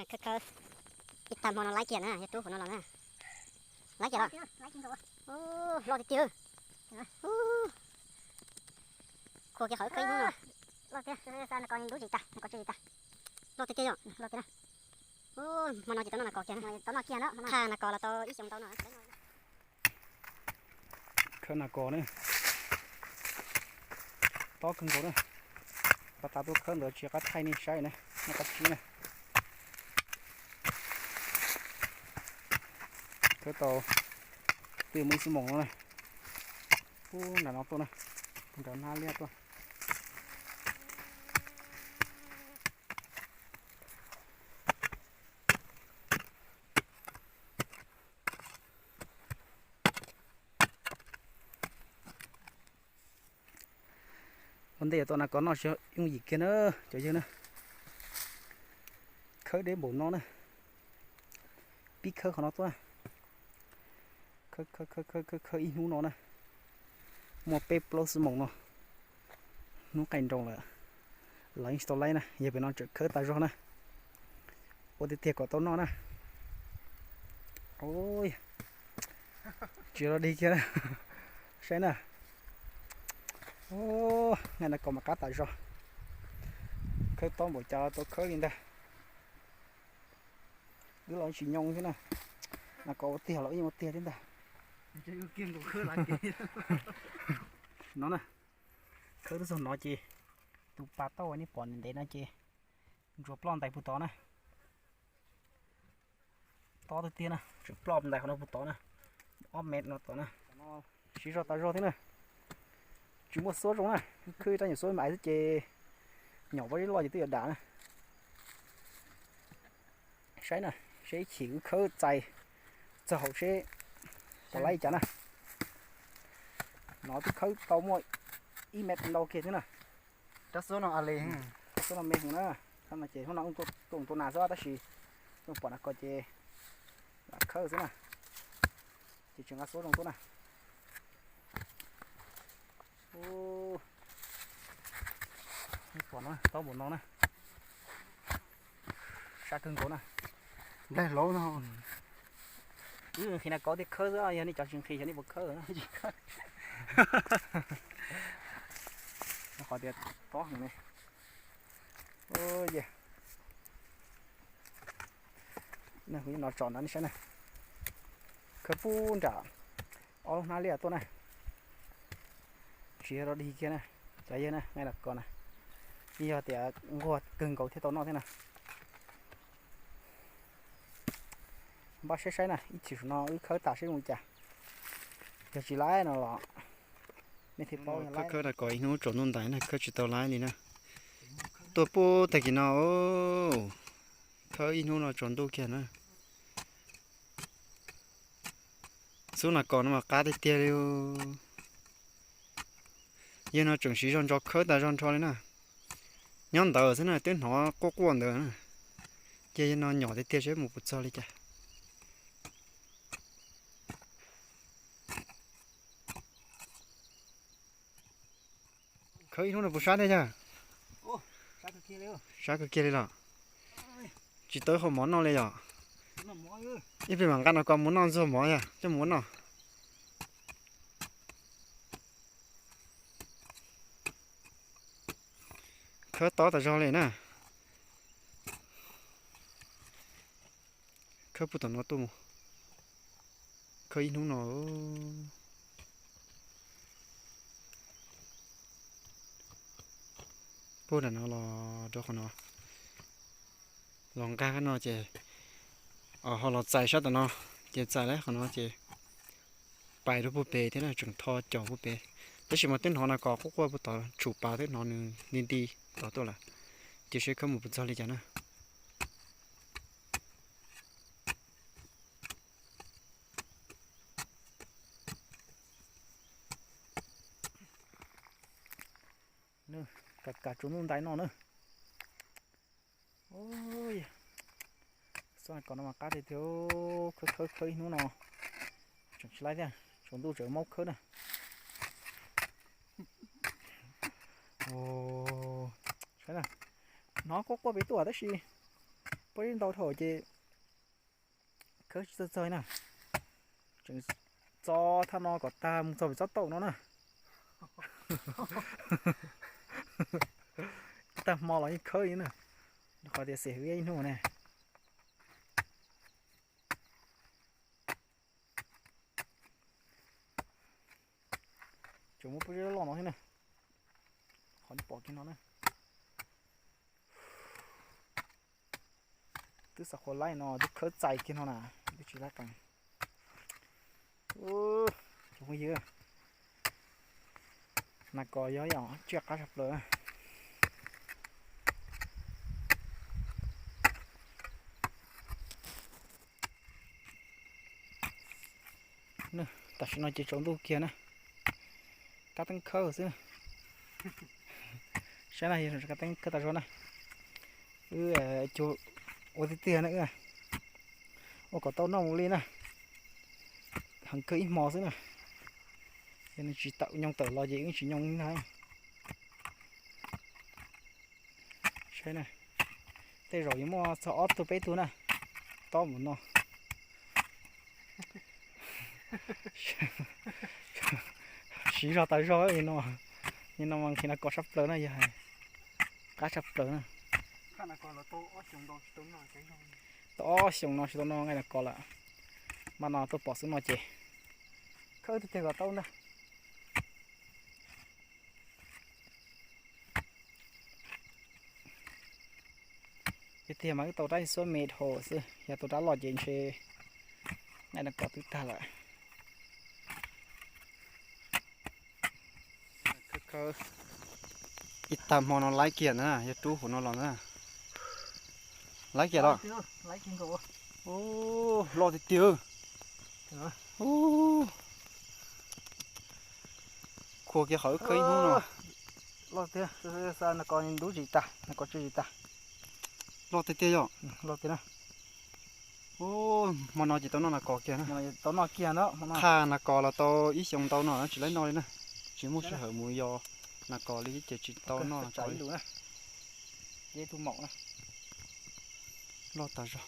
Khawb khawb ib tag hmo no laib kiag na, yog rub hauv no los na. Laib kiag los. Loj tiag tiag. Khua kiag qhov khawb ib hnub no. Loj tiag tiag yom. Hmo no ces tau noj nas kos kiag na. Tha nas kos los tau ib xyoos ntau no. Khawb nas kos na, tob kawg nkaus na. Pab tas tuaj khawb ntawd tsis qab thaij nej saib na, noj qab tsib na. Khawb tau twb muaj ib xuab moos no na. Ub, nram no tuaj na, nram hnab liab tuaj. Ua ntej yuav tau nas kos noj seb yooj yim kiag na cov yawg na. Khawb deb npaum no na. Pib khawb qhov no tuaj na. Khawb khawb khawb khawb khawb ib hnub no na. Muaj peb plaub xuab moos no. Hnub qaij nroos lawm, los yeej tsis tau laib na, yog pem no tseem khawb tas zog na. Ua tiag tiag kom tau noj na. Tsis los dig kiag na. Saib na. Nqaij nas kos mas qab tas zog. Khawb tob npaum cas tau khawb li ntag. Wb los tsis nyoo thiab na. Nas kos ua tiag los wb yeej ua tiag thiab ntag. No na, khawb twb txog no ces tus pas tauj nej pom ntev no ces ntsuas ploj ntais puag tod na. Tob tiag tiag na, tseem ploj ntais qhov no puag tod na. Ob mev no tod na. Siv zog tas zog thiab na. Tsis muaj xuab zoo na, khawb rab nyuam xuab me ais xwb ces nyom pob zeb loj ces twb yuav dam na. Saib na, seb ib chim wb khawb txais txog hauv seb puas laib li cas na. No twb khawb tau muaj ib mev ntau kiag thiab na. Rab xuab no a li, rab xuab no me heev na. Ces hnub no tuaj tua nas xwb tab sis tuaj pom nas kos ces lam khawb xwb na. Ces tseem nqa xuab zoo tuaj na. Pom no tob npaum no na. Sab kawg nkaus na. Nplaig laub no. Wb nqhis nas kos thiaj khawb xwb, yog nej cov tsis nqhis xyov nej puas khawb. Qhov tias tob heev ne. Kuv no tsom no nej saib na. Khawb pub nram ob lub hnab liaj tuaj na. Tsis yog los dig kiag na, cov yawg na, nqaij nas kos na. Yog tias nquag kawg nkaus thiaj tau noj thiab na. Npaj saib saib na, ib chim saum no wb khawb tas seb zoo li cas. Yog tsis laib no los nej thiaj paub. Khawb khawb nas kos ib hnub tsaus ntuj ntais na, khawb tsis tau laib li na. Tuaj pub tag kis no, khawb ib hnub no tsaus ntuj kiag na. Xub nas kos no mas qab tiag tiag li. Yawg no tseem siv zog ntso khawb tas zog nrho li na. Nyob ntawd xwb na twb hnov quaj quaj ntawd na. Ces yawg no nyom tiag tiag seb mus puas txog li cas. Khawb ib hnub no puas sab thiab yawg? Sab kawg kiag li los? Tsis tau ib qho mov noj li yom? Ib pliag mam nqa nas kos mus noj ntxuag mov yog coj mus ua noj. Khawb tob tas zog li na. Khawb puag tom no tuaj mus. Khawb ib hnub no. Puag nram no los rau qhov no. Los nqa no ces ho los txais sab tom no, ces txais lawm qhov no ces pais rau puag pem thiab na, tseem tho caum puag pem. Tab sis mas twb hnov nas kos quaj quaj puag tod, tshum pas twb hnov nws nti nti tod tuaj lawm. Ces seb khawb mus puas txog li cas na. Kam kam tsaus ntuj ntais noj na. Xub nas kos no mas qab tiag tiag, khawb khawb khawb ib hnub no tseem tsis laib thiab, tsaus ntuj tseem maub khawb na. Saib na, hnov quaj quaj pem tuaj tab sis Ua ib ntau dhau ces khawb tsis txawj txog na. Tseem txo thaj no kom tag mus txog pem tsob taum no na. Tag hmo los yeej khawb li na, rau qhov tias xim hwv ib hnub ne. Tseem muaj pub zeb loj no thiab na, qhov nej pom kiag no na. Twb xav qhuas laib no twb khawb txais kiag no na, twb tsis laib qees. Cov phooj ywg, nas kos yog ib yam tsiaj qab tshaj plaws. Tam sim no ces tsaus ntuj kiag na, kab teeb khawb xwb. Saib na, yog kab teeb khawb tas zog na. Wb cuag ua tiag tiag na, ua kom tau noj mus li na. Heev kawg ib hmo xwb na. Yog nws tsis tawm nyooj tawm los ces wb tsis nyooj li ntag. Saib na, tej zaum yuav muaj txog ob tug peb tug na, tob mus no. Siv zog tas zog no, no mas nqhis nas kos tshaj plaws na, yog qab tshaj plaws na. Tau ob xyoos no tsis tau noj nqaij nas kos lawm, mas no tuaj pom xwb no ces khawb tiag tiag kom tau ntag. Tiag tiag mas wb tau rab xuab me dhau xwb, yog tau rab loj ces ntshe nqaij nas kos twb tag lawm. Ib tag hmo no laib kiag na, yog rub hauv no los na. Laib kiag los? Loj tiag tiag. Khuas kiag qhov wb khawb ib hnub no. Loj tiag, nas kos dub zis tag, nas kos tsw zis tag. Loj tiag tiag yom. Loj tiag na. Hmo no ces tau noj nas kos kiag na. Tau noj kiag na. Qhaj nas kos los tau ib xyoos ntau no tsis laib noj li na. Tsis muaj sij hawm mus yos nas kos li ces tsis tau noj nas kos li. Loj tas zog.